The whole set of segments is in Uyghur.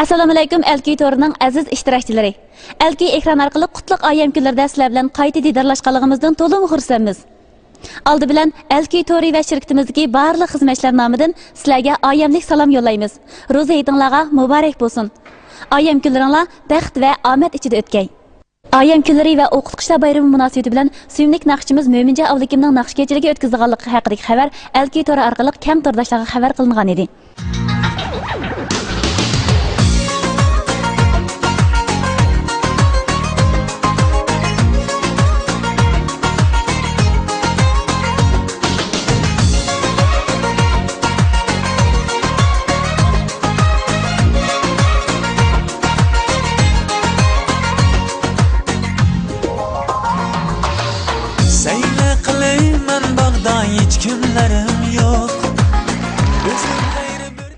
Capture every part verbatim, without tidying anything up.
ئەسسالامۇئەلەيكۇم، ئەلكۈي تورىنىڭ ئەزىز ئىشتىراكچىلىرى! ئەلكۈي ئېكران ئارقىلىق قۇتلۇق ئايەم كۈنلىرىدە سىلەر بىلەن قايتا دىدارلاشقانلىقىمىزدىن تولىمۇ خۇرسەنمىز. ئالدى بىلەن ئەلكۈي تورى ۋە شىركىتىمىزدىكى بارلىق خىزمەتچىلەر نامىدىن سىلەرگە ئايەملىك سالام يوللايمىز. روزا ھېيتىڭلارغا مۇبارەك بولسۇن! ئايەم كۈنلىرىڭلار بەخت ۋە ئامەت ئىچىدە ئۆتكەي! ئايەم كۈنلىرى ۋە ئوقۇتقۇچىلار بايرىمى مۇناسىۋىتى بىلەن سۆيۈملۈك ناخشىچىمىز مۆمىنجان ئابلىكىمنىڭ ناخشا كېچىلىكى ئۆتكۈزىدىغانلىقى ھەققىدىكى خەۋەر ئەلكۈي تورى ئارقىلىق كەڭ تورداشلارغا خەۋەر قىلىنغان ئىدى. سەيلە قىلىمەن باغدا ھېچكىملىرىم يوق. ئۆزۈڭ غەيرى بىر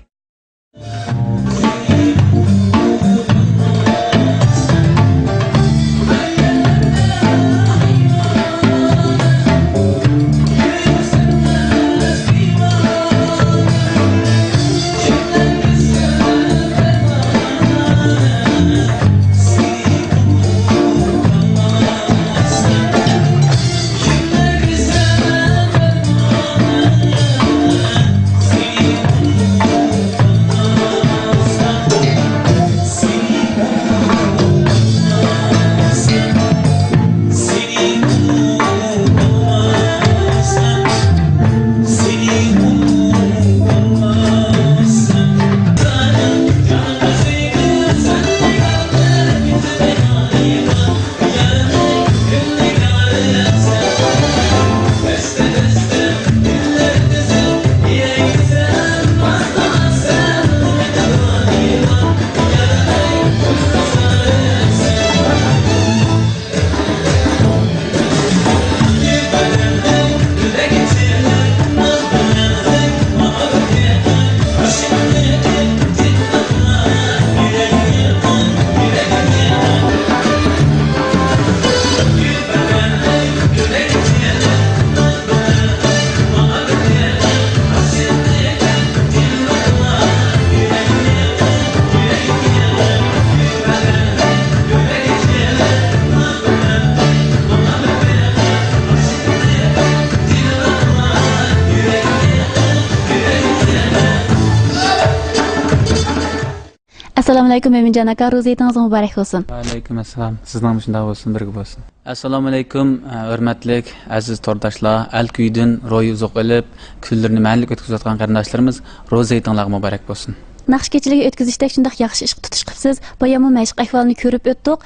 ئەسسالامۇئەلەيكۇم، مۆمىنجان ئاكا، روزا ھېيتىڭىز مۇبارەك بولسۇن. ۋەئەلەيكۇم ئەسسالام. سىزنىڭمۇ شۇنداق بولسۇن، بىرگە بولسۇن. ئەسسالامۇئەلەيكۇم، ھۆرمەتلىك ئەزىز تورداشلار، ئەلكۈيدىن روزا ئېلىپ، كۈنلىرىنى مەنىلىك ئۆتكۈزۈۋاتقان قېرىنداشلىرىمىز، روزا ھېيتىڭلارغا مۇبارەك بولسۇن. ناخشا كېچىلىكى ئۆتكۈزۈشتەك شۇنداق ياخشى ئىش تۇتۇش قىپسىز. باياممۇ مەشىق ئەھۋالىنى كۆرۈپ ئۆتتۇق.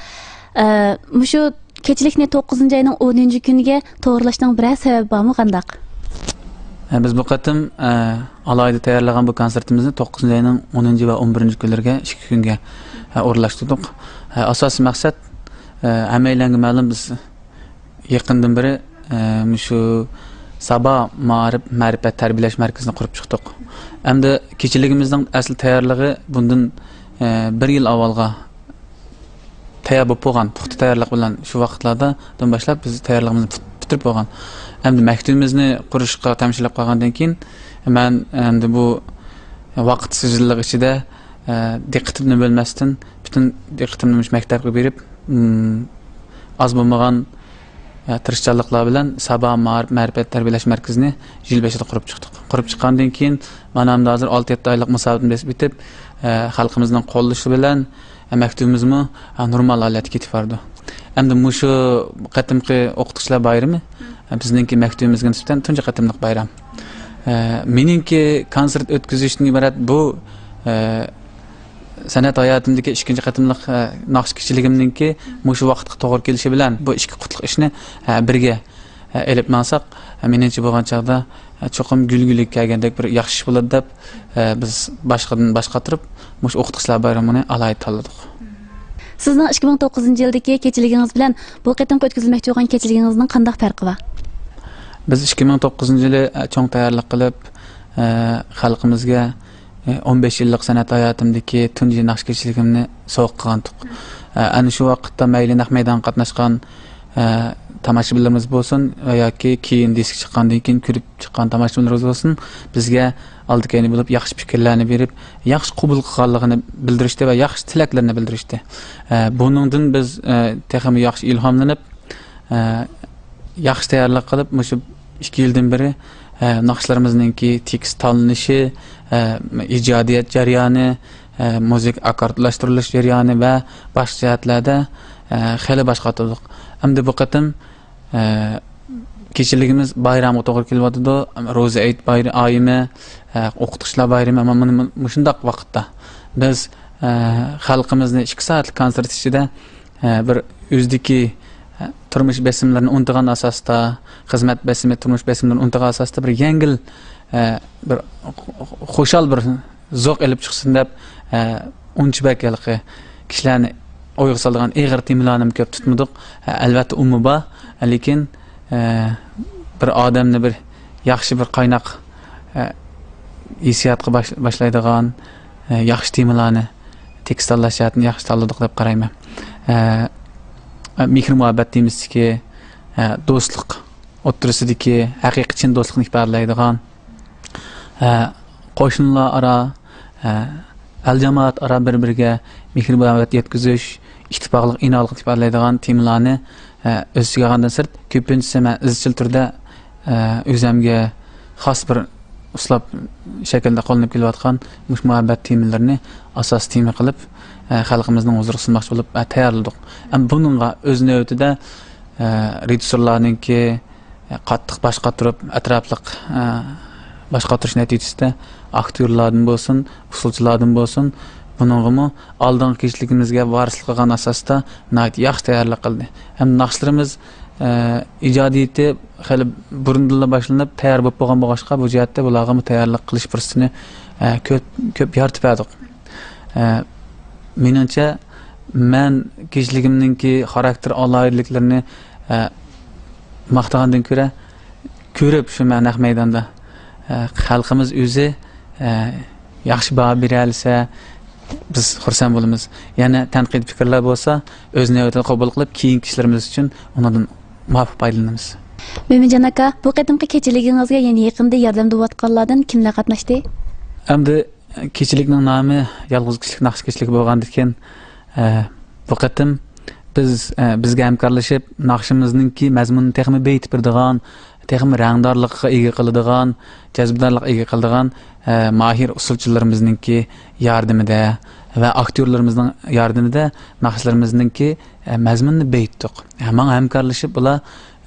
ئە، مۇشۇ كېچىلىكنى توققۇزىنچى ئاينىڭ ئونىنچى كۈنىگە توغرىلاشنىڭ بىرەر سەۋەبى بارمۇ، قانداق؟ ئە، بىز بۇ قېتىم، ئە، ئالاھىدە تەييارلىغان بۇ كونسېرتىمىزنى توققۇزىنچى ئاينىڭ ئونىنچى ۋە ئون بىرىنچى كۈنلىرىگە ئىككى كۈنگە، ئە، ئورۇنلاشتۇردۇق. ئە، ئاساسىي مەقسەت، ئە، ھەممەيلەنگە مەلۇم، بىز يېقىندىن بېرى، ئە، مۇشۇ سابا مائارىپ مەرىپەت تەربىيەلەش مەركىزىنى قۇرۇپ چىقتۇق. ئەمدى كېچىلىكىمىزنىڭ ئەسلى تەييارلىقى بۇندىن، ئە، بىر يىل ئاۋۋالغا تەييار بولۇپ بولغان، پۇختا تەييارلىق بىلەن شۇ ۋاقىتلاردىن باشلاپ بىز تەييارلىقىمىزنى پۈت-، پۈتتۈرۈپ بولغان. ئەمدى مەكتىۋىمىزنى قۇرۇشقا تەمشىلىپ قالغاندىن كېيىن، مەن ئەمدى بۇ ۋاقىت سىجىللىقى ئىچىدە، ئە، دىققىتىمنى بۆلمەستىن، پۈتۈن دىققىتىمنى مۇشۇ مەكتەپكە بېرىپ، ئىم، ئاز بولمىغان، ئە، تىرىشچانلىقلار بىلەن سابا مائارىپ مەرىپەت تەربىيەلەش مەركىزىنى يىل بېشىدا قۇرۇپ چىقتۇق. قۇرۇپ چىققاندىن كېيىن، مانا ئەمدى ھازىر ئالتە يەتتە ئايلىق مۇساپىنى بېسىپ ئۆتۈپ، ئە، خەلقىمىزنىڭ قوللىشى بىلەن، ئە، مەكتىۋىمىزمۇ، ئە، نورمال ھالەتتە كېتىپ بارىدۇ. ئەمدى مۇشۇ قېتىمقى ئوقۇتقۇچىلار بايرىمى، ئە، بىزنىڭكى مەكتىۋىمىزگە نىسبەتەن تۇنجى قېتىملىق بايرام. ئە، مېنىڭكى كونسېرت ئۆتكۈزۈشتىن ئىبارەت بۇ، ئە، سەنئەت ھاياتىمدىكى ئىككىنچى قېتىملىق، ئە، ناخشا كېچىلىكىمنىڭكى مۇشۇ ۋاقىتقا توغرا كېلىشى بىلەن بۇ ئىككى قۇتلۇق ئىشنى، ئە، بىرگە، ئە، ئېلىپ ماڭساق، ئە، مېنىڭچە بولغان چاغدا، ئە، چوقۇم گۈلگىلىككە كەلگەندەك بىر ياخشى ئىش بولىدۇ دەپ، ئە، بىز باشقىدىن باش قاتۇرۇپ مۇشۇ ئوقۇتقۇچىلار بايرىمىنى ئالاھىدە تاللىدۇق. سىزنىڭ ئىككى مىڭ توققۇزىنچى يىلدىكى كېچىلىكىڭىز بىلەن بۇ قېتىمقى ئۆتكۈزۈلمەكچى بولغان كېچىلىكىڭىزنىڭ قانداق پەرقى بار؟ بىز ئىككى مىڭ توققۇزىنچى يىلى، ئە، چوڭ تەييارلىق قىلىپ، ئە، خەلقىمىزگە ئون بەش يىللىق سەنئەت ھاياتىمدىكى تۇنجى ناخشا كېچىلىكىمنى سوۋغا قىلغانتۇق. ئەنە شۇ ۋاقىتتا مەيلى نەق مەيدانغا قاتناشقان، تاماشىبىنلىرىمىز بولسۇن ۋە ياكى كېيىن دىسك چىققاندىن كېيىن كۆرۈپ چىققان تاماشىبىنلىرىمىز بولسۇن، بىزگە ئالدى كەينى بولۇپ ياخشى پىكىرلەرنى بېرىپ، ياخشى قوبۇل قىلغانلىقىنى بىلدۈرۈشتە ۋە ياخشى تىلەكلىرىنى بىلدۈرۈشتە. ئە، بۇنىڭدىن بىز، ئە، تېخىمۇ ياخشى ئىلھاملىنىپ، ئە، ياخشى تەييارلىق قىلىپ، مۇشۇ ئىككى يىلدىن بېرى، ئە، ناخشىلىرىمىزنىڭكى تېكىست تاللىنىشى، ئە، ئىجادىيەت جەريانى، ئە، مۇزىكا ئاككوردلاشتۇرۇلۇش جەريانى ۋە باشقا جەھەتلەردە، ئە، خېلى باش قاتۇردۇق. ئەمدى بۇ قېتىم، ئە، كېچىلىكىمىز بايرامغا توغرا كېلىۋاتىدۇ. روزا ئېيت باير-، ئايىمى، ئە، ئوقۇتقۇچىلار بايرىمى، ئەمما مۇنى، مۇنى، مۇشۇنداق ۋاقىتتا بىز، ئە، خەلقىمىزنى ئىككى سائەتلىك كونسېرت ئىچىدە، ئە، بىر ئۆزىدىكى، ئە، تۇرمۇش بېسىملىرىنى ئۇنتۇغان ئاساستا، خىزمەت بېسىمى، تۇرمۇش بېسىملىرىنى ئۇنتۇغان ئاساستا بىر يەڭگىل، ئە، بىر خۇشال بىر زوق ئېلىپ چىقسۇن دەپ، ئە، ئۇنچە بەك ھېلىقى كىشىلەرنى ئويغا سالىدىغان ئېغىر تېمىلارنىمۇ كۆپ تۇتمىدۇق. ئە، ئەلۋەتتە، ئۇمۇ بار، لېكىن، ئە، بىر ئادەمنى بىر ياخشى بىر قايناق، ئە، ھېسسىياتقا باش-، باشلايدىغان، ئە، ياخشى تېمىلارنى تېكىست تاللاش جەھەتتىن ياخشى تاللىدۇق دەپ قارايمەن. ئە، مېھىر-مۇھەببەت تېمىسىدىكى، ئە، دوستلۇق ئوتتۇرىسىدىكى ھەقىقىي چىن دوستلۇقنى ئىپادىلەيدىغان، ھە، قوشنىلار ئارا، ھە، ئەل جامائەت ئارا بىر-بىرىگە مېھىر-مۇھەببەت يەتكۈزۈش، ئىتتىپاقلىق، ئىناۋەتلىك ئىپادىلەيدىغان تېمىلارنى، ھە، ئۆز ئىچىگە ئالغاندىن سىرت، كۆپىنچىسى مەن ئىزچىل تۈردە، ھە، ئۆزەمگە خاس بىر ئۇسلۇب شەكلىدە قوللىنىپ كېلىۋاتقان مۇشۇ مۇھەببەت تېمىلىرىنى ئاساسىي تېما قىلىپ، ھە، خەلقىمىزنىڭ ھۇزۇرىغا سۇنماقچى بولۇپ، ھە، تەييارلىدۇق. ھەم بۇنىڭغا ئۆز نۆۋىتىدە، ھە، رېژىسسورلارنىڭكى، قاتتىق باش قاتۇرۇپ، ئەتراپلىق، ئە، باش قاتۇرۇش نەتىجىسىدە ئاكتيورلاردىن بولسۇن، ئۇسسۇلچىلاردىن بولسۇن، بۇنىڭغىمۇ ئالدىنقى كېچىلىكىمىزگە ۋارىسلىق قىلغان ئاساستا ناھايىتى ياخشى تەييارلىق قىلدى. ھەم ناخشىلىرىمىز، ئە، ئىجادىيىتى خېلى بۇرۇندىنلا باشلىنىپ، تەييار بولۇپ بولغان بولغاچقا، بۇ جەھەتتە بۇلارغىمۇ تەييارلىق قىلىش پۇرسىتىنى، ئە، كۆپ، كۆپ يارىتىپ بەردۇق. ئە، مېنىڭچە، مەن كېچىلىكىمنىڭكى خاراكتېر ئالاھىدىلىكلىرىنى، ئە، ماختىغاندىن كۆرە، كۆرۈپ شۇ مەن نەق مەيداندا، ئە، خەلقىمىز ئۆزى، ئە، ياخشى باھا بېرەلىسە، بىز خۇرسەن بولىمىز. يەنە تەنقىدىي پىكىرلەر بولسا، ئۆز نۆۋىتىدە قوبۇل قىلىپ، كېيىنكى ئىشلىرىمىز ئۈچۈن ئۇنىڭدىن مۇۋاپىق پايدىلىنىمىز. مۆمىنجان ئاكا، بۇ قېتىمقى كېچىلىكىڭىزگە يەنە يېقىندا ياردەمدە بولۇۋاتقانلاردىن كىملەر قاتناشتى؟ ئەمدى كېچىلىكنىڭ نامى يالغۇز كىشىلىك ناخشا كېچىلىكى بولغاندىكىن، ئە، بۇ قېتىم بىز، ئە، بىزگە ھەمكارلىشىپ، ناخشىمىزنىڭكى مەزمۇنىنى تېخىمۇ بېيىتىپ بېرىدىغان، تېخىمۇ رەڭدارلىققا ئىگە قىلىدىغان، جەزبىدارلىققا ئىگە قىلىدىغان، ئە، ماھىر ئۇسسۇلچىلىرىمىزنىڭكى ياردىمىدە ۋە ئاكتيورلىرىمىزنىڭ ياردىمىدە ناخشىلىرىمىزنىڭكى، ئە، مەزمۇنىنى بېيىتتۇق. ئە، ماڭا ھەمكارلىشىپ، ئۇلار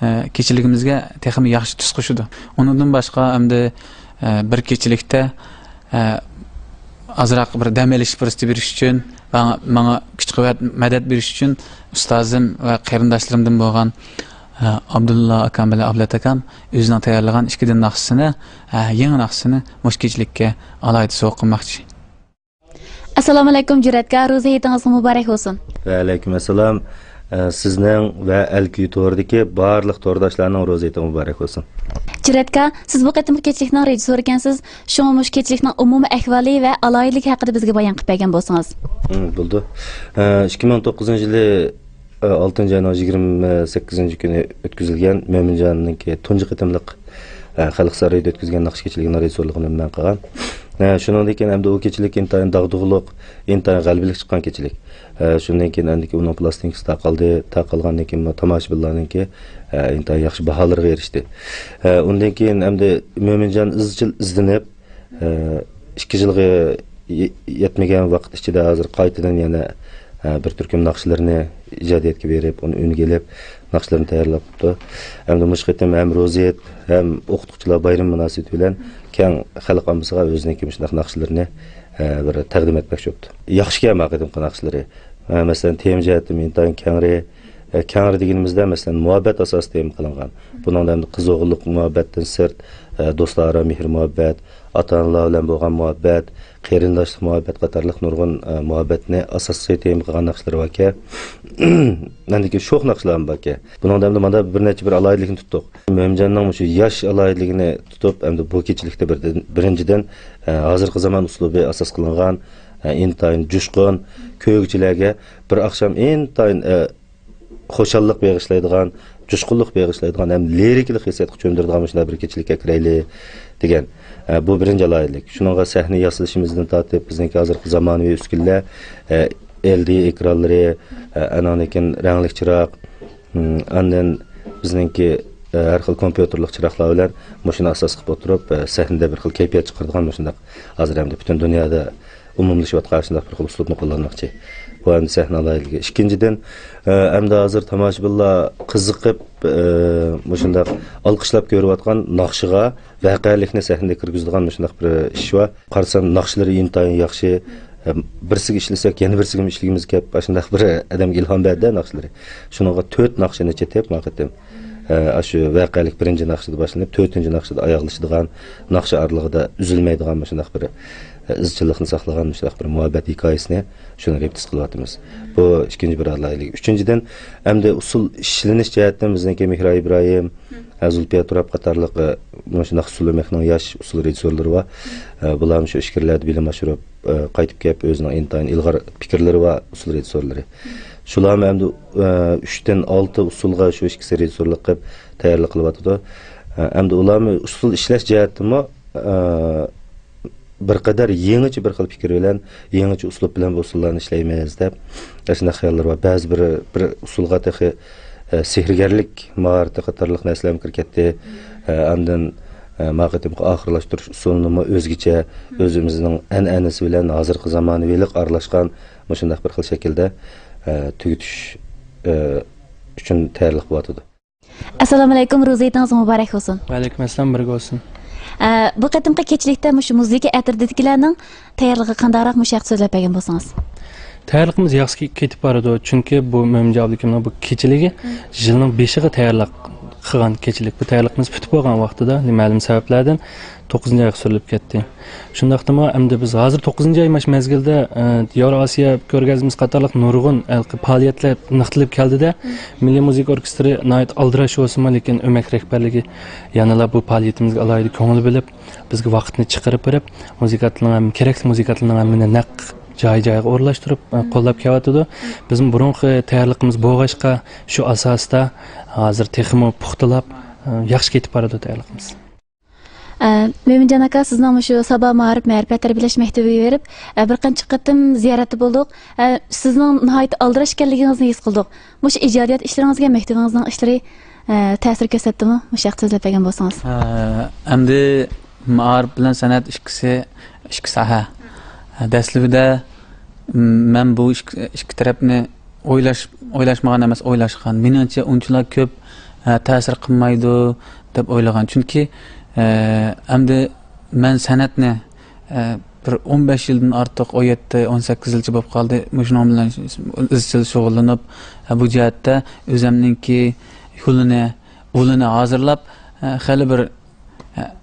ئە، كېچىلىكىمىزگە تېخىمۇ ياخشى تۈس قوشىدۇ. ئۇنىڭدىن باشقا، ئەمدى، ئە، بىر كېچىلىكتە، ئە، ئازراق بىر دەم ئېلىش پۇرسىتى بېرىش ئۈچۈن ۋە ماڭا كۈچ-قۇۋۋەت، مەدەت بېرىش ئۈچۈن ئۇستازىم ۋە قېرىنداشلىرىمدىن بولغان، ئە، ئابدۇللا ئاكام بىلەن ئابلەت ئاكام ئۆزىنىڭ تەييارلىغان ئىككى دان ناخشىسىنى، ئە، يېڭى ناخشىسىنى مۇشۇ كېچىلىككە ئالاھىدە سوۋغا قىلماقچى. ئەسسالامۇئەلەيكۇم جۈرئەتكا، روزا ھېيتىڭىز مۇبارەك بولسۇن. ۋەئەلەيكۇم ئەسسالام. ئە، سىزنىڭ ۋە ئەلكۈي تورىدىكى بارلىق تورداشلارنىڭ روزا ھېيتى مۇبارەك بولسۇن. جۈرئەتكا، سىز بۇ قېتىمقى كېچىلىكنىڭ رېژىسسورى ئىكەنسىز، شۇڭا مۇشۇ كېچىلىكنىڭ ئومۇمىي ئەھۋالى ۋە ئالاھىدىلىكى ھەققىدە بىزگە بايان قىلىپ بەرگەن بولسىڭىز. ھىم، بولىدۇ. ئە، ئىككى مىڭ توققۇزىنچى يىلى ئالتىنچى ئاينىڭ يىگىرمە سەككىزىنچى كۈنى ئۆتكۈزۈلگەن مۆمىنجاننىڭكى تۇنجى قېتىملىق، ئە، خەلق سارىيىدا ئۆتكۈزگەن ناخشا كېچىلىكىنىڭ رېژىسسورلۇقىنى مەن قىلغان. ئە، شۇنىڭدىن كېيىن ئەمدى ئۇ كېچىلىك ئىنتايىن داغدۇغىلىق، ئىنتايىن غەلىبىلىك چىققان كېچىلىك. ئە، شۇندىن كېيىن ئەمدىكى ئۇنىڭ پىلاستىنكىسى تارقالدى، تارقالغاندىن كېيىن تاماشىبىنلارنىڭكى، ئە، ئىنتايىن ياخشى باھالىرىغا ئېرىشتى. ئە، ئۇندىن كېيىن ئەمدى مۆمىنجان ئىزچىل ئىزدىنىپ، ئىككى يىلغا ي-، يەتمىگەن ۋاقىت ئىچىدە ھازىر قايتىدىن يەنە، بىر تۈركۈم ناخشىلىرىنى ئىجادىيەتكە بېرىپ، ئۇنى ئۈنگە ئېلىپ، ناخشىلىرىنى تەييارلاپ قىپتۇ. ئەمدى مۇشۇ قېتىم ھەم روزى ھېيت، ھەم ئوقۇتقۇچىلار بايرىمى مۇناسىۋىتى بىلەن كەڭ خەلق ئاممىسىغا ئۆزىنىڭكى مۇشۇنداق ناخشىلىرىنى، بىر تەقدىم ئەتمەكچى بوپتۇ. ياخشىكەن ما قېتىمقى ناخشىلىرى. مەسىلەن، تېما جەھەتتىمۇ ئىنتايىن كەڭرى. ئە، كەڭرى دېگىنىمىزدە، مەسىلەن، مۇھەببەت ئاساسىدا تېما قىلىنغان. بۇنىڭدا ئەمدى قىز-ئوغۇللۇق مۇھەببەتتىن سىرت، ئە، دوستلار ئارا مېھىر-مۇھەببەت، ئاتا-ئانىلار بىلەن بولغان مۇھەببەت، قېرىنداشلىق مۇھەببەت قاتارلىق نۇرغۇن، ئە، مۇھەببەتنى ئاساسىي تېما قىلغان ناخشىلىرى باركەن. ئاندىن كېيىن شوخ ناخشىلارمۇ باركەن. بۇنىڭدا ئەمدى مانا بىر نەچچە بىر ئالاھىدىلىكنى تۇتتۇق. مۆمىنجاننىڭ مۇشۇ ياش ئالاھىدىلىكىنى تۇتۇپ، ئەمدى بۇ كېچىلىكتە بىردىن-، بىرىنچىدىن، ئە، ھازىرقى زامان ئۇسلۇبى ئاساس قىلىنغان، ئە، ئىنتايىن جۇشقۇن، كۆرگۈچىلەرگە بىر ئاخشام ئىنتايىن، ئە، خۇشاللىق بېغىشلايدىغان، جۇشقۇنلۇق بېغىشلايدىغان ھەم لىرىكىلىق ھېسسىياتقا چۆمدۈرىدىغان مۇشۇنداق بىر كېچىلىككە كىرەيلى دېگەن. ئە، بۇ بىرىنچى ئالاھىدىلىك. شۇنىڭغا سەھنە ياسىلىشىمىزدىن تارتىپ، بىزنىڭكى ھازىرقى زامانىۋى ئۈسكۈنىلەر، ئە، ئېل دى ئېكرانلىرى، ئە، ئانىڭدىن كېيىن رەڭلىك چىراغ، ئىم، ئاندىن بىزنىڭكى، ئە، ھەر خىل كومپيۇتېرلىق چىراغلار بىلەن مۇشۇنى ئاساس قىلىپ ئولتۇرۇپ، ئە، سەھنىدە بىر خىل كەيپىيات چىقىرىدىغان مۇشۇنداق ھازىر ئەمدى پۈتۈن دۇنيادا ئومۇملىشىۋاتقان شۇنداق بىر خىل ئۇسلۇبنى قوللانماقچى. بۇ ئەمدى سەھنە ئالاھىدىلىكى. ئىككىنچىدىن، ئە، ئەمدى ھازىر تاماشىبىنلار قىزىقىپ، ئە، مۇشۇنداق ئالقىشلاپ كۆرۈۋاتقان ناخشىغا ۋەقەلىكنى سەھنىگە كىرگۈزىدىغان مۇشۇنداق بىر ئىش بار. قارىسام، ناخشىلىرى ئىنتايىن ياخشى. ئە، بىرسىگە ئىشلىسەك، يەنە بىرسىگىمۇ ئىشلىگۈمىز كەپ، ئاشۇنداق بىر ئادەمگە ئىلھام بەردى ناخشىلىرى. شۇنىڭغا تۆت ناخشىنى چېتىپ، ما قېتىم، ئە، ئاشۇ ۋەقەلىك بىرىنچى ناخشىدا باشلىنىپ، تۆتىنچى ناخشىدا ئاياغلىشىدىغان، ناخشا ئارىلىقىدا ئۈزۈلمەيدىغان مۇشۇنداق بىر، ئە، ئىزچىللىقنى ساقلىغان مۇشۇنداق بىر مۇھەببەت ھېكايىسىنى شۇنى رېپتىس قىلىۋاتىمىز. بۇ ئىككىنچى بىر ئالاھىدىلىك. ئۈچىنچىدىن، ئەمدى ئۇسسۇل ئىشلىنىش جەھەتتىن بىزنىڭكى مېھرا ئىبراھىم، ئە، زۇلپىيە تۇراپ قاتارلىق، ئە، مۇشۇنداق ئۇسسۇل ئۆمەكنىڭ ياش ئۇسسۇل رېژىسسورلىرى بار. ئە، بۇلارمۇ شۇ ئىچكىرىلەردە بىلىم ئاشۇرۇپ، ئە، قايتىپ كېلىپ ئۆزىنىڭ ئىنتايىن ئىلغار پىكىرلىرى بار ئۇسسۇل رېژىسسورلىرى. شۇلارمۇ ئەمدى، ئە، ئۈچتىن ئالتە ئۇسسۇلغا شۇ ئىككىسى رېژىسسورلۇق قىلىپ تەييارلىق قىلىۋاتىدۇ. ئە، ئەمدى ئۇلارمۇ ئۇسسۇل ئىشلەش جەھەتتىمۇ، ئە، بىر قەدەر يېڭىچە بىر خىل پىكىر بىلەن، يېڭىچە ئۇسلۇب بىلەن بۇ ئۇسسۇللارنى ئىشلەيمىز دەپ، ئاشۇنداق خىياللىرى بار. بەزى بىر، بىر ئۇسسۇلغا تېخى، ئە، سېھىرگەرلىك ماھارىتى قاتارلىق نەرسىلەرمۇ كىرىپ كەتتى. ئە، ئاندىن، ئە، ما قېتىمقى ئاخىرلاشتۇرۇش ئۇسۇلىنىمۇ ئۆزگىچە، ئۆزىمىزنىڭ ئەنئەنىسى بىلەن ھازىرقى زامانىۋىلىق ئارىلاشقان مۇشۇنداق بىر خىل شەكىلدە، ئە، تۈگىتىش، ئە، ئۈچۈن تەييارلىق بولۇۋاتىدۇ. ئەسسالامۇئەلەيكۇم، روزا ھېيتىڭىز مۇبارەك بولسۇن. ۋەئەلەيكۇم ئەسسالام، بىرگە بولسۇن. ئە، بۇ قېتىمقى كېچىلىكتە مۇشۇ مۇزىكا ئەترىتىدىكىلەرنىڭ تەييارلىقىغا قانداقراق مۇشۇ ھەقتە سۆزلەپ بەرگەن بولسىڭىز؟ تەييارلىقىمىز ياخشى كېتىپ بارىدۇ، چۈنكى بۇ مۆمىنجان ئابلىكىمنىڭ بۇ كېچىلىكى يىلنىڭ بېشىغا تەييارلىق قىلغان كېچىلىك. بۇ تەييارلىقىمىز پۈتۈپ بولغان ۋاقتىدا، مەلۇم سەۋەبلەردىن توققۇزىنچى ئايغا سۈرۈلۈپ كەتتى. شۇنداقتىمۇ ئەمدى بىز ھازىر توققۇزىنچى ئاي ماش مەزگىلدە، ئە، ياۋرو ئاسىيا كۆرگەزمىسى قاتارلىق نۇرغۇن ھېلىقى پائالىيەتلەر نىقتىلىپ كەلدى-دە، مىللىي مۇزىكا ئوركېسترى ناھايىتى ئالدىراش بولسىمۇ، لېكىن ئۆمەك رەھبەرلىكى يەنىلا بۇ پائالىيىتىمىزگە ئالاھىدە كۆڭۈل بۆلۈپ، بىزگە ۋاقىتنى چىقىرىپ بېرىپ، مۇزىكانتلارنىڭ ھەم كېرەكلىك مۇزىكانتلارنىڭ ھەممىنى نەق جاي-جايىغا ئورۇنلاشتۇرۇپ، ئە، قوللاپ كېلىۋاتىدۇ. بىزمۇ بۇرۇنقى تەييارلىقىمىز بولغاچقا، شۇ ئاساستا ھازىر تېخىمۇ پۇختىلاپ، ئە، ياخشى كېتىپ بارىدۇ تەييارلىقىمىز. ئە، مۆمىنجان ئاكا، سىزنىڭ مۇشۇ سابا مائارىپ مەرىپەت تەربىيەلەش مەكتىپىگە بېرىپ، ئە، بىر قانچە قېتىم زىيارەتتە بولدۇق. ئە، سىزنىڭ ناھايىتى ئالدىراش ئىكەنلىكىڭىزنى ھېس قىلدۇق. مۇشۇ ئىجادىيەت ئىشلىرىڭىزگە مەكتىپىڭىزنىڭ ئىشلىرى، ئە، تەسىر كۆرسەتتىمۇ؟ مۇشۇ ھەقتە سۆزلەپ بەرگەن بولسىڭىز. ئە، ئەمدى مائارىپ بىلەن سەنئەت ئىككىسى ئىككى ساھە. دەسلىپىدە، م، مەن بۇ ئىككى، ئىككى تەرەپنى ئويلاش-، ئويلاشمىغان ئەمەس، ئويلاشقان. مېنىڭچە ئۇنچىلا كۆپ، ئە، تەسىر قىلمايدۇ دەپ ئويلىغان. چۈنكى، ئە، ئەمدى مەن سەنئەتنى، ئە، بىر ئون بەش يىلدىن ئارتۇق، ئون يەتتە، ئون سەككىز يىلچە بولۇپ قالدى. مۇشۇنىڭ بىلەن ئىزچىل شۇغۇللىنىپ، ئە، بۇ جەھەتتە ئۆزەمنىڭكى يولىنى، ئۇلىنى ھازىرلاپ، ئە، خېلى بىر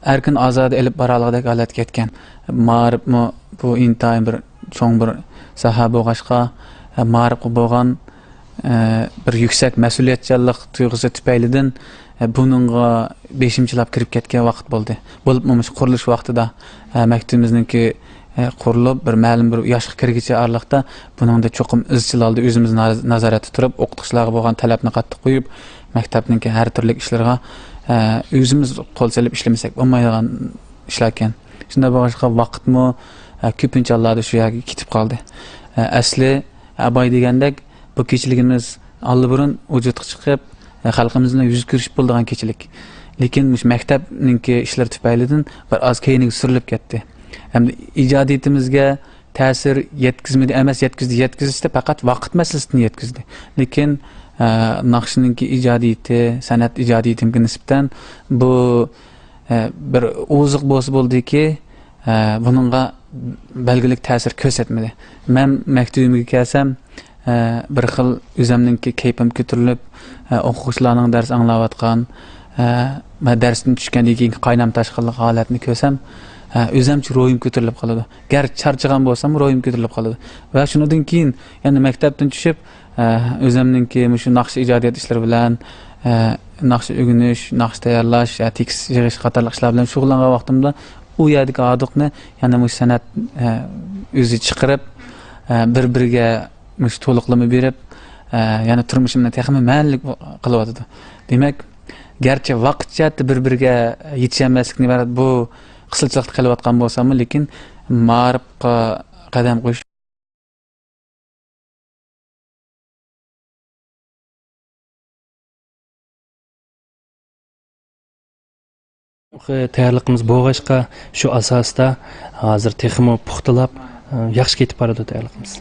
ئەركىن ئازادە ئېلىپ بارالىغۇدەك ھالەتكە يەتكەن. مائارىپمۇ بۇ ئىنتايىن بىر چوڭ بىر ساھە بولغاچقا، مائارىپقا بولغان، ئە، بىر يۈكسەك مەسئۇلىيەتچانلىق تۇيغۇسى تۈپەيلىدىن، ئە، بۇنىڭغا بېشىم چىلاپ كىرىپ كەتكەن ۋاقىت بولدى. بولۇپمۇ مۇشۇ قۇرۇلۇش ۋاقتىدا، ئە، مەكتىپىمىزنىڭكى، ئە، قۇرۇلۇپ، بىر مەلۇم بىر ياشقا كىرگۈچە ئارىلىقتا بۇنىڭدا چوقۇم ئىزچىل ھالدا ئۆزىمىز ناز-، نازارەتتە تۇرۇپ، ئوقۇتقۇچىلارغا بولغان تەلەپنى قاتتىق قويۇپ، مەكتەپنىڭكى ھەر تۈرلۈك ئىشلىرىغا، ئە، ئۆزىمىز قول سېلىپ ئىشلىمىسەك بولمايدىغان ئىشلاركەن. شۇنداق بولغاچقا ۋاقىتمۇ، ئە، كۆپىنچە ھاللاردا شۇ يەرگە كېتىپ قالدى. ئە، ئەسلى ئاباي دېگەندەك بۇ كېچىلىكىمىز ئاللىبۇرۇن ۋۇجۇدقا چىقىپ، ئە، خەلقىمىز بىلەن يۈز كۆرۈشۈپ بولىدىغان كېچىلىك. لېكىن مۇشۇ مەكتەپنىڭكى ئىشلىرى تۈپەيلىدىن بىر ئاز كەينىگە سۈرۈلۈپ كەتتى. ھەمدە ئىجادىيىتىمىزگە تەسىر يەتكۈزمىدى ئەمەس، يەتكۈزدى، يەتكۈزۈشتە پەقەت ۋاقىت مەسىلىسىدىن يەتكۈزدى. لېكىن، ئە، ناخشىنىڭكى ئىجادىيىتى، سەنئەت ئىجادىيىتىمگە نىسبەتەن بۇ، ئە، بىر ئوزۇق بولسا بولدىكى، ئە، بۇنىڭغا بەلگىلىك تەسىر كۆرسەتمىدى. مەن مەكتىۋىمگە كەلسەم، ئە، بىر خىل ئۆزەمنىڭكى كەيپىم كۆتۈرۈلۈپ، ئە، ئوقۇغۇچىلارنىڭ دەرس ئاڭلاۋاتقان، ئە، مەن دەرستىن چۈشكەندىن كېيىنكى قاينام تاشقىنلىق ھالەتنى كۆرسەم، ئە، ئۆزەمچە روھىم كۆتۈرۈلۈپ قالىدۇ. گەرچە چارچىغان بولسام، روھىم كۆتۈرۈلۈپ قالىدۇ. ۋە شۇنىڭدىن كېيىن يەنە مەكتەپتىن چۈشۈپ، ئە، ئۆزەمنىڭكى مۇشۇ ناخشا ئىجادىيەت ئىشلىرى بىلەن، ئە، ناخشا ئۆگىنىش، ناخشا تەييارلاش، ئە، تېكىست يىغىش قاتارلىق ئىشلار بىلەن شۇغۇللانغان ۋاقتىمدا ئۇ يەردىكى ھاردۇقنى يەنە مۇشۇ سەنئەت، ئە، ئۆزى چىقىرىپ، ئە، بىر-بىرىگە مۇشۇ تولۇقلىما بېرىپ، ئە، يەنى تۇرمۇشۇمنى تېخىمۇ مەنىلىك قىلىۋاتىدۇ. دېمەك، گەرچە ۋاقىت جەھەتتە بىر-بىرىگە يېتىشەلمەسلىكتىن ئىبارەت بۇ قىسىلچىلىقتا قېلىۋاتقان بولساممۇ، لېكىن مائارىپقا قەدەم قويۇش تەييارلىقىمىز بولغاچقا، شۇ ئاساستا ھازىر تېخىمۇ پۇختىلاپ، ياخشى كېتىپ بارىدۇ تەييارلىقىمىز.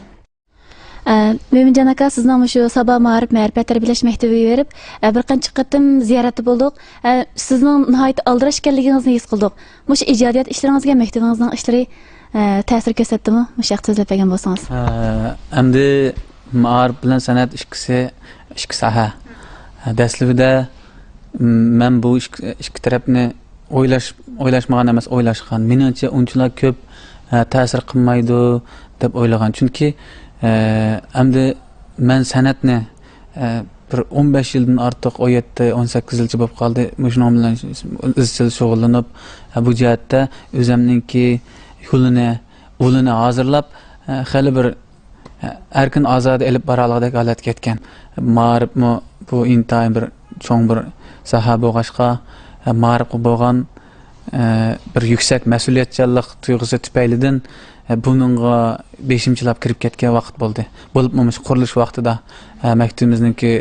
ئە، مۆمىنجان ئاكا، سىزنىڭ مۇشۇ سابا مائارىپ مەرىپەت تەربىيەلەش مەكتىپىگە بېرىپ، ئە، بىر قانچە قېتىم زىيارەتتە بولدۇق. ئە، سىزنىڭ ناھايىتى ئالدىراش ئىكەنلىكىڭىزنى ھېس قىلدۇق. مۇشۇ ئىجادىيەت ئىشلىرىڭىزگە مەكتىپىڭىزنىڭ ئىشلىرى، ئە، تەسىر كۆرسەتتىمۇ؟ مۇشۇ ھەقتە سۆزلەپ بەرگەن بولسىڭىز. ئە، ئەمدى مائارىپ بىلەن سەنئەت ئىككىسى ئىككى ساھە. دەسلىپىدە، م، مەن بۇ ئىككى، ئىككى تەرەپنى ئويلاش، ئويلاشمىغان ئەمەس، ئويلاشقان. مېنىڭچە ئۇنچىلا كۆپ، ئە، تەسىر قىلمايدۇ دەپ ئويلىغان. چۈنكى، ئە، ئەمدى مەن سەنئەتنى، ئە، بىر ئون بەش يىلدىن ئارتۇق، ئون يەتتە، ئون سەككىز يىلچە بولۇپ قالدى. مۇشۇنىڭ بىلەن ئىزچىل شۇغۇللىنىپ، ئە، بۇ جەھەتتە ئۆزەمنىڭكى يولىنى، ئۇلىنى ھازىرلاپ، ئە، خېلى بىر ئەركىن ئازادە ئېلىپ بارالىغۇدەك ھالەتكە يەتكەن. مائارىپمۇ بۇ ئىنتايىن بىر چوڭ بىر ساھە بولغاچقا، مائارىپقا بولغان، ئە، بىر يۈكسەك مەسئۇلىيەتچانلىق تۇيغۇسى تۈپەيلىدىن، ئە، بۇنىڭغا بېشىمچىلاپ كىرىپ كەتكەن ۋاقىت بولدى. بولۇپمۇ مۇشۇ قۇرۇلۇش ۋاقتىدا، ئە، مەكتىپىمىزنىڭكى،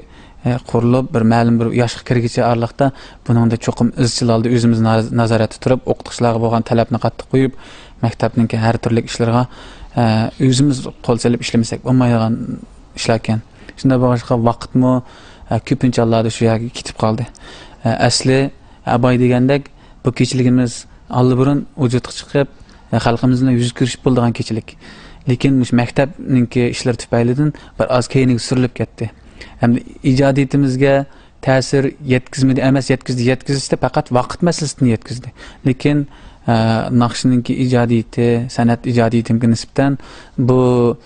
ئە، قۇرۇلۇپ، بىر مەلۇم بىر ياشقا كىرگۈچە ئارىلىقتا بۇنىڭدا چوقۇم ئىزچىل ھالدا ئۆزىمىز ناز-، نازارەتتە تۇرۇپ، ئوقۇتقۇچىلارغا بولغان تەلەپنى قاتتىق قويۇپ، مەكتەپنىڭكى ھەر تۈرلۈك ئىشلىرىغا، ئە، ئۆزىمىز قول سېلىپ ئىشلىمىسەك بولمايدىغان ئىشلاركەن. شۇنداق بولغاچقا ۋاقىتمۇ، ئە، كۆپىنچە ھاللاردا شۇ يەرگە كېتىپ قالدى. ئە، ئەسلى ئاباي دېگەندەك بۇ كېچىلىكىمىز ئاللىبۇرۇن ۋۇجۇدقا چىقىپ، ئە، خەلقىمىز بىلەن يۈز كۆرۈشۈپ بولىدىغان كېچىلىك. لېكىن مۇشۇ مەكتەپنىڭكى ئىشلىرى تۈپەيلىدىن بىر ئاز كەينىگە سۈرۈلۈپ كەتتى. ھەم ئىجادىيىتىمىزگە تەسىر يەتكۈزمىدى ئەمەس، يەتكۈزدى، يەتكۈزۈشتە پەقەت ۋاقىت مەسىلىسىدىن يەتكۈزدى. لېكىن، ئە، ناخشىنىڭكى ئىجادىيىتى، سەنئەت ئىجادىيىتىمگە نىسبەتەن بۇ،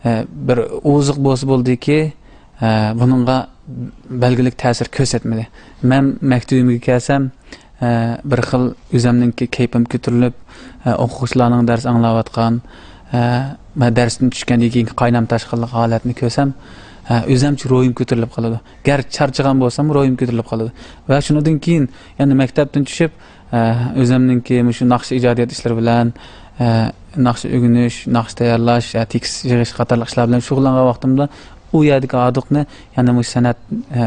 ئە، بىر ئوزۇق بولسا بولدىكى، ئە، بۇنىڭغا بەلگىلىك تەسىر كۆرسەتمىدى. مەن مەكتىۋىمگە كەلسەم، ئە، بىر خىل ئۆزەمنىڭكى كەيپىم كۆتۈرۈلۈپ، ئە، ئوقۇغۇچىلارنىڭ دەرس ئاڭلاۋاتقان، ئە، مەن دەرستىن چۈشكەندىن كېيىنكى قاينام تاشقىنلىق ھالەتنى كۆرسەم، ئە، ئۆزەمچە روھىم كۆتۈرۈلۈپ قالىدۇ. گەرچە چارچىغان بولساممۇ روھىم كۆتۈرۈلۈپ قالىدۇ. ۋە شۇنىڭدىن كېيىن يەنە مەكتەپتىن چۈشۈپ، ئە، ئۆزەمنىڭكى مۇشۇ ناخشا ئىجادىيەت ئىشلىرى بىلەن، ئە، ناخشا ئۆگىنىش، ناخشا تەييارلاش، ئە، تېكىست يىغىش قاتارلىق ئىشلار بىلەن شۇغۇللانغان ۋاقتىمدا ئۇ يەردىكى ھاردۇقنى يەنە مۇشۇ سەنئەت، ئە،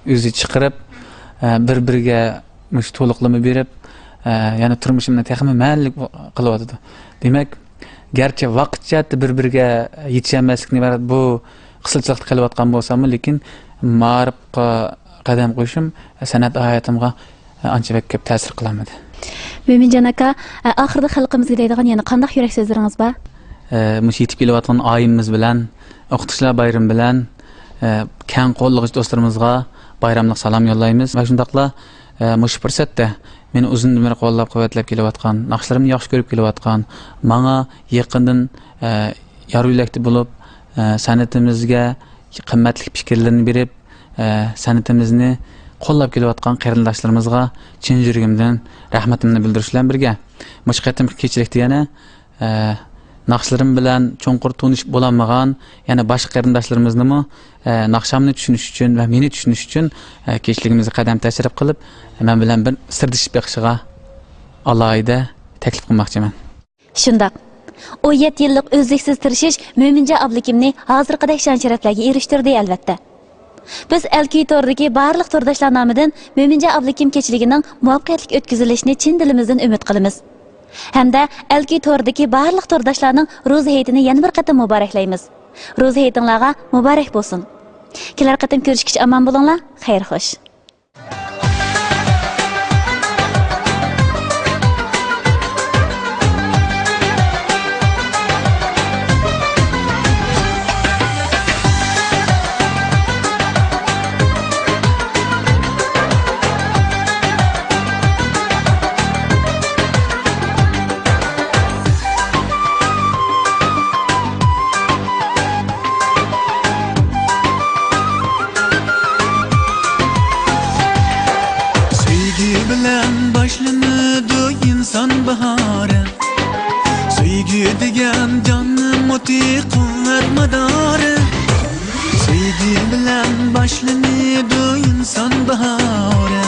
ئۆزى چىقىرىپ، ئە، بىر-بىرىگە مۇشۇ تولۇقلىما بېرىپ، ئە، يەنە تۇرمۇشۇمنى تېخىمۇ مەنىلىك قىلىۋاتىدۇ. دېمەك، گەرچە ۋاقىت جەھەتتە بىر-بىرىگە يېتىشەلمەسلىكتىن ئىبارەت بۇ قىسىلچىلىقتا قېلىۋاتقان بولساممۇ، لېكىن مائارىپقا قەدەم قويۇشۇم سەنئەت ھاياتىمغا ئانچە بەك كۆپ تەسىر قىلالمىدى. مۆمىنجان ئاكا، ئاخىرىدا خەلقىمىزگە دەيدىغان يەنە قانداق يۈرەك سۆزلىرىڭىز بار؟ ئە، مۇشۇ يېتىپ كېلىۋاتقان ئايىمىمىز بىلەن، ئوقۇتقۇچىلار بايرىمى بىلەن، ئە، كەڭ قوللىغۇچ دوستلىرىمىزغا بايراملىق سالام يوللايمىز. ۋە شۇنداقلا، ئە، مۇشۇ پۇرسەتتە مېنى ئۇزۇندىن بېرى قوللاپ-قۇۋۋەتلەپ كېلىۋاتقان، ناخشىلىرىمنى ياخشى كۆرۈپ كېلىۋاتقان، ماڭا يېقىندىن، ئە، يار يۆلەكتە بولۇپ، ئە، سەنئىتىمىزگە قىممەتلىك پىكىرلىرىنى بېرىپ، ئە، سەنئىتىمىزنى قوللاپ كېلىۋاتقان قېرىنداشلىرىمىزغا چىن يۈرىكىمدىن رەھمىتىمنى بىلدۈرۈش بىلەن بىرگە، مۇشۇ قېتىمقى كېچىلىكتە يەنە، ئە، ناخشىلىرىم بىلەن چوڭقۇر تونۇشۇپ بولالمىغان يەنە باشقا قېرىنداشلىرىمىزنىمۇ، ئە، ناخشامنى چۈشىنىش ئۈچۈن ۋە مېنى چۈشىنىش ئۈچۈن، ئە، كېچىلىكىمىزگە قەدەم تەشرىپ قىلىپ، مەن بىلەن بىر سىردىشىپ بېقىشىغا ئالاھىدە تەكلىپ قىلماقچىمەن. شۇنداق. ئون يەتتە يىللىق ئۈزلۈكسىز تىرىشىش مۆمىنجان ئابلىكىمنى ھازىرقىدەك شان-شەرەپلەرگە ئېرىشتۈردى، ئەلۋەتتە. بىز ئەلكۈي تورىدىكى بارلىق تورداشلار نامىدىن مۆمىنجان ئابلىكىم كېچىلىكىنىڭ مۇۋەپپەقىيەتلىك ئۆتكۈزۈلۈشىنى چىن دىلىمىزدىن ئۈمىد قىلىمىز. ھەمدە ئەلكۈي تورىدىكى بارلىق تورداشلارنىڭ روزا ھېيتىنى يەنە بىر قېتىم مۇبارەكلەيمىز. روزا ھېيتىڭلارغا مۇبارەك بولسۇن. كېلەر قېتىم كۆرۈشكىچە ئامان بولۇڭلار. خەير خوش. سۆيگۈ بىلەن باشلىنىدۇ ئىنسان باھارى. سۆيگۈ دېگەن جاننىڭ ئوتى، قۇۋۋەت مادارى. سۆيگۈ بىلەن باشلىنىدۇ ئىنسان باھارى.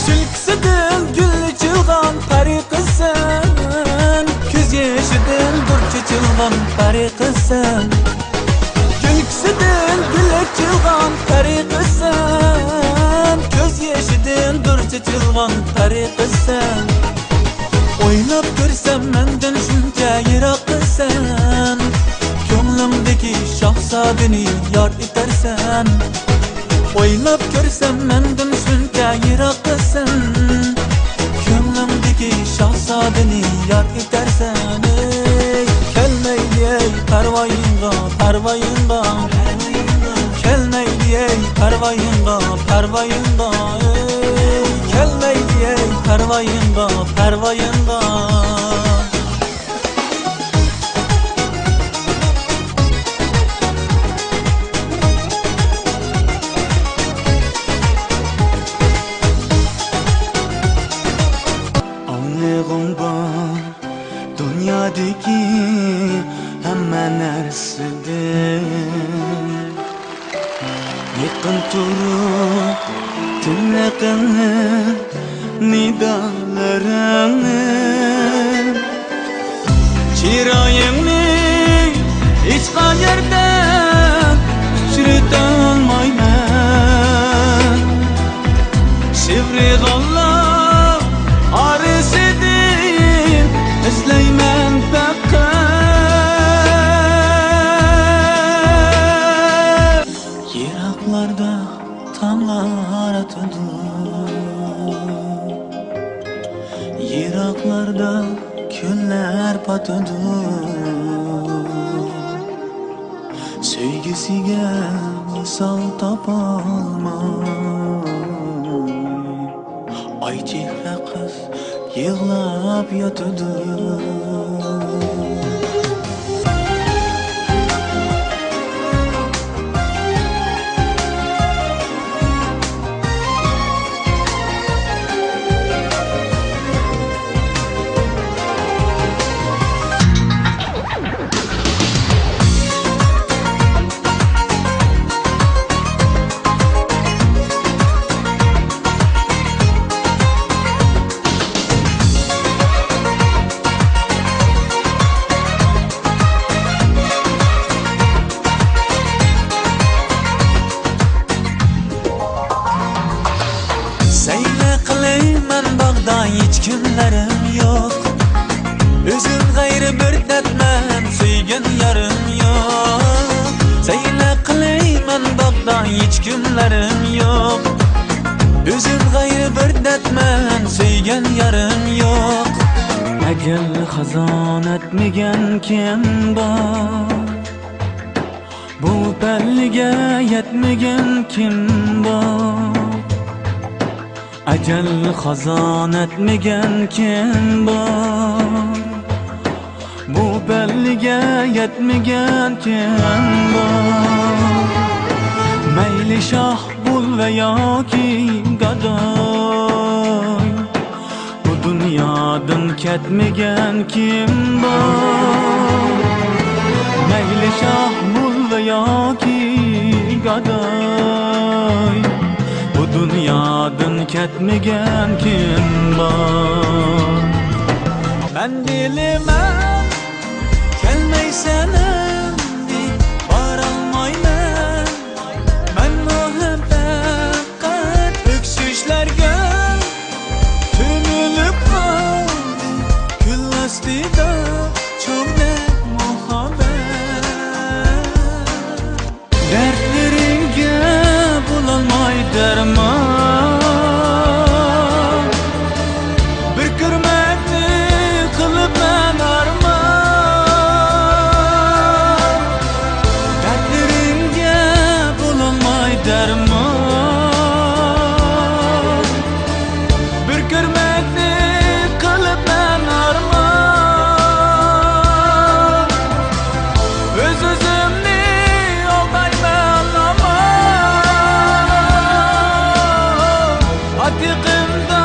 سۈلكىسىدىن گۈل ئېچىلغان پەرى قىزسەن، كۆز يېشىدىن دۇر چېچىلغان پەرى قىزسەن. كۈلكىسىدىن گۈل ئېچىلغان پەرى قىزسەن، كۆز يېشىدىن دۇر چېچىلغان پەرى قىزسەن. ئويلاپ كۆرسەم مەندىن شۇنچە يىراققىسەن، كۆڭلۈڭدىكى شاھزادىنى يار ئېتەرسەن. ئويلاپ كۆرسەم مەندىن شۇنچە يىراققىسەن، كۆڭلۈڭدىكى شاھزادىنى يار ئېتەرسەن. ئەي، كەلمەيلى ئەي پەرۋايىڭغا، پەرۋايىڭغا. كەلمەيلى ئەي پەرۋايىڭغا، پەرۋايىڭغا. ئەي، كەلمەيلى ئەي پەرۋايىڭغا، پەرۋايىڭغا. ئاڭلىغۇڭ بار دۇنيادىكى ھەممە نەرسىدىن. يېقىن تۇرۇپ تىنلىقىڭنى، نىدالىرىڭنى. چىرايىڭنى ھېچقايەردە ئۇچرىتالمايمەن. شىۋرىغانلار ئارىسىدىن ئىزلەيمەن پەقەت. يىراقلاردا تاڭلار ئاتىدۇ، يىراقلاردا كۈنلەر پاتىدۇ. سۆيگۈسىگە ۋىسال تاپالماي، ئايچېھرە قىز يىغلاپ ياتىدۇ. سەيلە قىلىمەن باغدا ھېچكىملىرىم يوق. ئۆزۈڭ غەيرى بىر دەردمەن سۆيگەن يارىم يوق. سەيلە قىلىمەن باغدا ھېچكىملىرىم يوق. ئۆزۈڭ غەيرى بىر دەردمەن سۆيگەن يارىم يوق. ئەجەل خازان ئەتمىگەن كىم بار؟ بۇ پەللىگە يەتمىگەن كىم بار؟ ئەجەل خازان ئەتمىگەن كىم بار؟ بۇ پەللىگە يەتمىگەن كىم بار؟ مەيلى شاھ بول ۋە ياكى گاداي، بۇ دۇنيادىن كەتمىگەن كىم بار؟ مەيلى شاھ، موللا ياكى گاداي، بۇ دۇنيادىن كەتمىگەن كىم بار؟ مەن بىلىمەن، كەلمەيسەن ئەمدى، بارالمايمەن. مەنمۇ ھەم پەقەت ئۆكسۈشلەرگە كۆمۈلۈپ قالدىم، كۈل ئاستىدا چوغدەك مۇھەببەت. دەردلىرىڭگە بولالماي دەرمان، بىر كۆرمەكنى قىلىپ مەن ئارمان. دەردلىرىڭگە بولالماي دەرمان، بىر كۆرمەكنى قىلىپ مەن ئارمان. ئۆز-ئۆزۈمنى ئالدايمەن ئامان. ئات يېقىمدا